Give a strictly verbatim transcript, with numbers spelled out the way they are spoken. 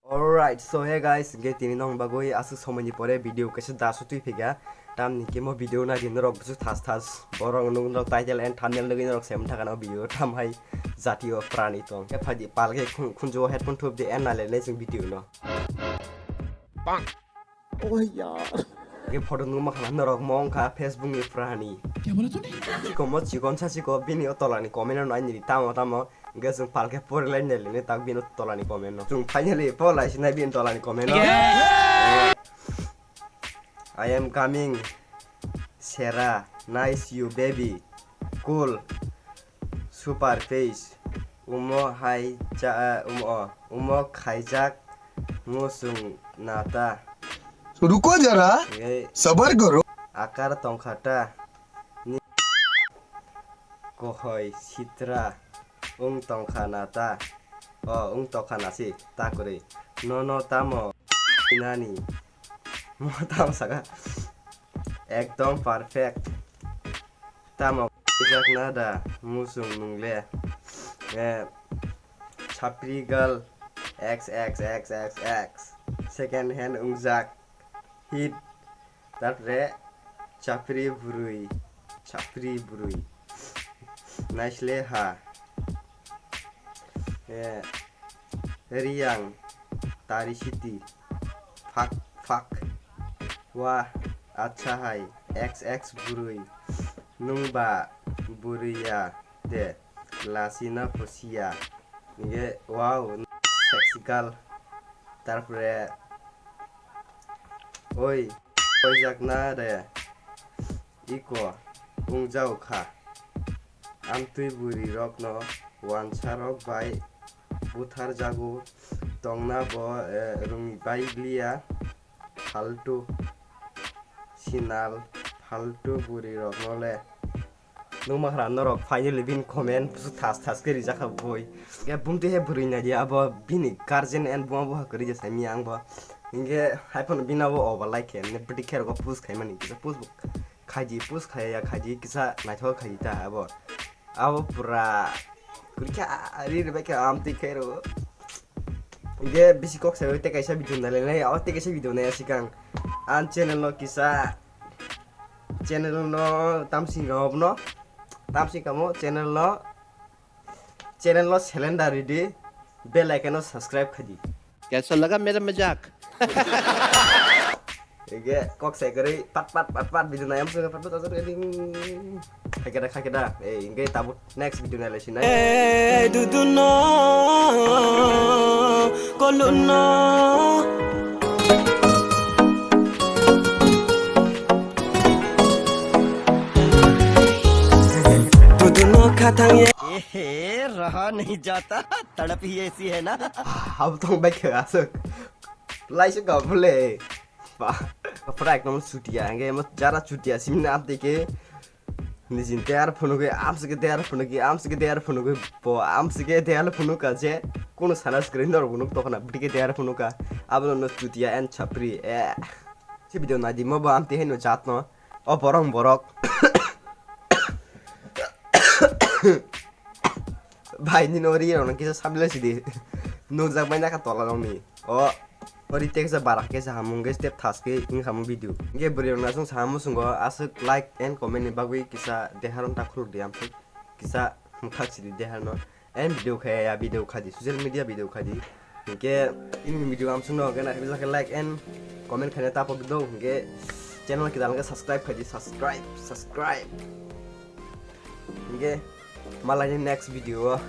Alright, so hey guys, hingke tini nong bagwi aswk somoi ni pore video kaisa da sutwi phika. Tamni khe mo video nai di norok bwswk thas thas. Borok nwng norok title and thumbnail nugwi norok se wng thakano video tam hai jatiyo prani tong. Khe phaidi pal khe khun-, khunju o headphone thup di and nai le nai chwng video no. Oh yaar. Hingke photo nugma khana norok mo wngkha Facebook ni prani. Chikon mo chikon sa chiko bini o tola ni comment no nai ni tamo tamo. Hingke chwng pal khe pori lai nai le nai tak bini o tola ni comment no. Chwng finally pori lai sinai bini tola ni comment no. Eh, I am coming. Sera, nice you baby. Cool. Super face. Umo hai cha, umo, umo khaijak muchung nata. Ruko jara, Ye sabar karo. Akar tongkha ta. Ni kohoi sitra. Wng tongkha na ta? O, wng tongkha na si, ta kwrwi. Nono tamo nani? Mo tamo saka? Ekdom perfect. Tamo jak na da muchung nungle? Eh, chapri girl X X X X X. Second hand wngjak. Hit. Tarpore chapri bwrwi, chapri bwrwi. Naisle ha. Eh, Riyang, Tari City. Phak, phak. Wah, acha hai. X X bwrwi. Nwng ba bwrwi ya de. Lasi na phusiya. Nge, wow, sexy girl. Tarpore, oi, koijakna re, iko, wngjago kha. Amtwi bwrwi rokno wansa rok bai buthar jago tongna bo, eh, rwngbai liya. Faltu sinal, faltu bwrwi rokno le. Nukma khara norok finally bini comment busu thas thas khe rijak kha boi. Hingke bumtwi he bwrwi nai di abo bini guardian and buma buha kwrwi je saimanya ang bo. Hingke hai phano bini abo obo like khe, ne bwtwi khe rogo post khaimani, kisa post bo khai di, post khai ya khai di, kisa naithok khai di ta abo. Abo pura kwrwi khe ri ri bai khe amtwi khai rogo. Hingke bisi kok sai tei kaisa video nai lai nai, o tei kaisa video nai sikang. Ang channel no kisa, channel no tamsing kamo, tamsing kamo channel no, channel no selenda ridi, bell icon no subscribe khadi. Kaisa laga mera majak? Hingke kok sai kwrwi pat pat pat pat video nai amsong pat pat ajak ding. Khaikeda khaikeda, eh, hingke tabuk next video nai lai sinai. Eh, dudu no, kolu no. Dudu no khathang ye. Eh, raha nahi jata, tadap hi aisi hai na. Hab tong bai khe asuk. Laisuk ka bole. Ba, pura ekdom chutia, hingke mo jara chutia, simna apde ke. Nijin teyar phunugwi, amsike teyar phunugwi, amsike teyar phunugwi, bo amsike teyar phunuka je, kunu sana screen dor bunuk tokona, bwtike teyar phunuka, abono no chutia and chapri, eh. Si video nai di mo bo amte heno jat no, o borok borok. Bai, nini o ri rok no kisa samila sidi. Nukjak bai naka tola rok ni. O, o ri teksa bara kesa hamung ge step thas ke wng hamung video. Hingke bwrwi rok no aswk sa musungo aswk like and comment ni bagwi kisa dehar no ta khuluk di amswk. Kisa mukha sidi dehar no. And video khe ya video khadi, social media video khadi. Hingke ini video amswk no gana hibjak like and comment khaina tapok do. Hingke channel kidal ke subscribe khadi, subscribe, subscribe. Hingke malai ni next video o